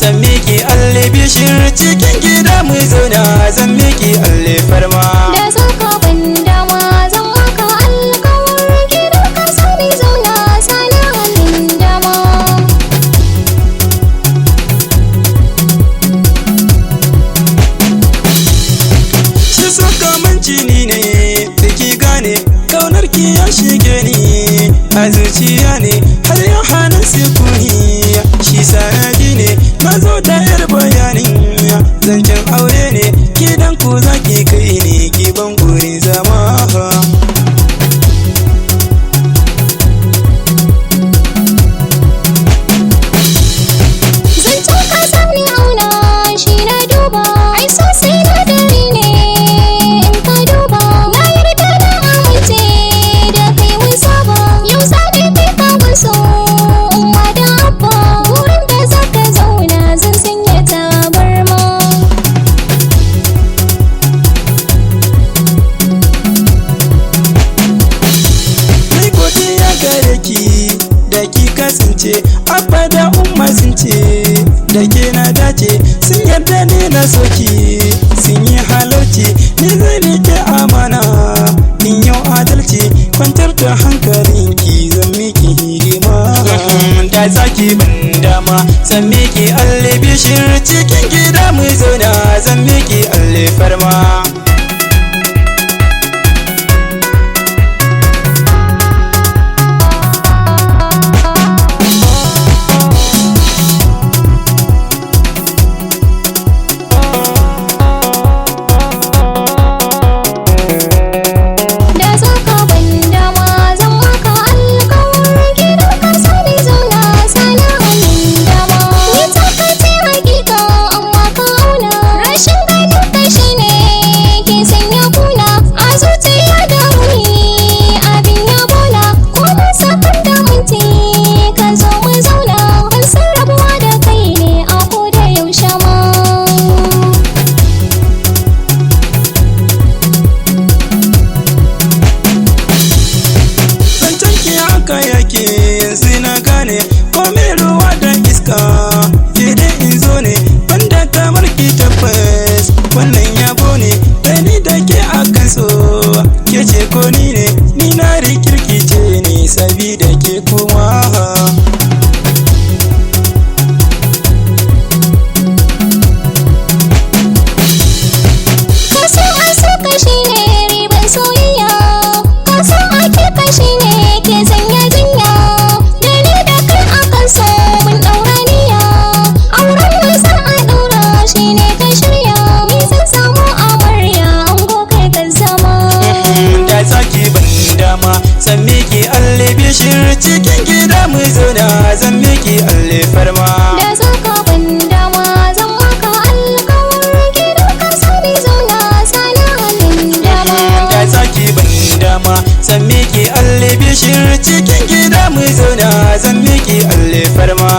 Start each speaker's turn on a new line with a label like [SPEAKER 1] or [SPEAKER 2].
[SPEAKER 1] Zan miki albishir cikin gida mu zauna, zan miki alfarma.
[SPEAKER 2] Da zaka ban dama zan maka alkawar gidan ka sani zauna sani hannun dama.
[SPEAKER 1] Shi suka manci ni ne da ki gane kaunar ki ya shige ni a zuciya ne har ya hana sukuni. Shi sanadi ne na zo da yar bayanin zancen aure ne gidan ku zaki kai ni ki ban gurin zama.
[SPEAKER 2] Zancen ka sani auna shi na duba, ai so sinadari ne in ka duba. Na yarda na amince da kai mun saba, yau sani kai ka gunso umma da abba. Wurin da zaka zauna zan sanya tabarma.
[SPEAKER 1] Ni godiya gare ki da ki kasance abba da umma sun ce da ke na dace, sun yarda ni na soki sun yi halarci, ni zai rike amana in yau adalci, kwantar da hankalinki zan miki hidima. Da zaki ban dama zan miki albishir cikin gida mu zauna, zan miki alfarma.
[SPEAKER 2] Da zaka ban dama zan maka alkawar gidan ka sani zauna sani hannun dama. Ni taka ce hakika amma ka auna, rashin ganin ka shine ke sanya kuna a zuciya da ruhi abin yabona. Ko mun sakan da minti ka zo mu zauna, ban san rabuwa da kai ne a koda yaushe ma.
[SPEAKER 1] Zancen ki haka yake yanzu na gane komai ruwa da iska ke dai in zo ne banda kamar ki tabbas wannan yabo ne da ni da ke akan so ke ce ko ni ne ni na rikirkice ne sabida ke kuma.
[SPEAKER 2] Kaso a soka shi ne riban soyayya, kaso a keka shi ne ke sanya jinya. Da ni da kai akan so mun ɗaura niyya, auren mu za a ɗaura shi ne ka shirya. Ni zan samu amarya ango kai ka zama.
[SPEAKER 1] Da zaki ban dama zan miki albishir cikin gida mu zauna, zan miki alfarma.
[SPEAKER 2] Da zaka ban dama zan maka alkawar gidan ka sani zauna sani hannun dama.
[SPEAKER 1] Da zaki ban dama zan miki albishir cikin gida mu zauna, zan miki alfarma.